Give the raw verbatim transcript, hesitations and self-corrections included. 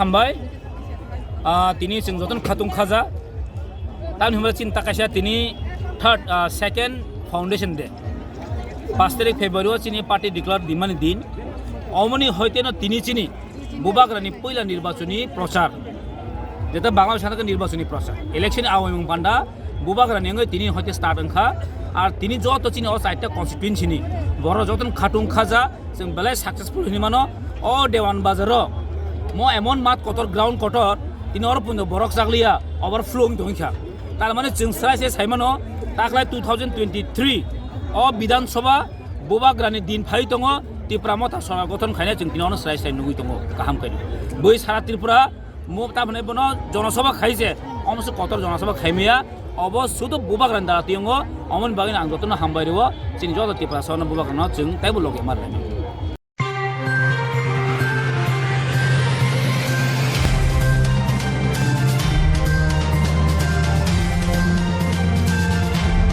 Hambai, ah, tini chwng jotono khatung khaja. Tamni hwnba chini takaisa tini third, ah, second foundation day. Pash tarik February o chini party declare dimani din. Omoni hoiteno tini chini Bubagrani puila nirbachoni prochar. Jeta Bangla sana ke nirbachoni prochar. Election awai mung panda Bubagrani wngwi tini hoite start wngkha. Ar tini joto chini o chaita constituency ni borok jotono khatung khaja. Chwng belai successful hinwi mano. O Dewan Bazar o mo emon mat kotor, ground kotor, tini oro puno borok chakliya, overflow wng tongkha. Tar mane chwng srai se sai mano, taklai two thousand twenty-three o Bidhan Sabha Bubagrani din phai tongo, Tipra Motha sorkar gothon khaina chwng tini ono srai srai nugwi tongo, kaham khaino. Bui sara Tripura mo ta hwnwi bono Jonosabha khai se, omo se kotor Jonosabha khaimaya, obo sudu Bubagrani dara tiyongo, omoni bagwi ang jotono hambai rwo, chini joto Tiprasa no Bubagrano chwng taibo loge mar lai.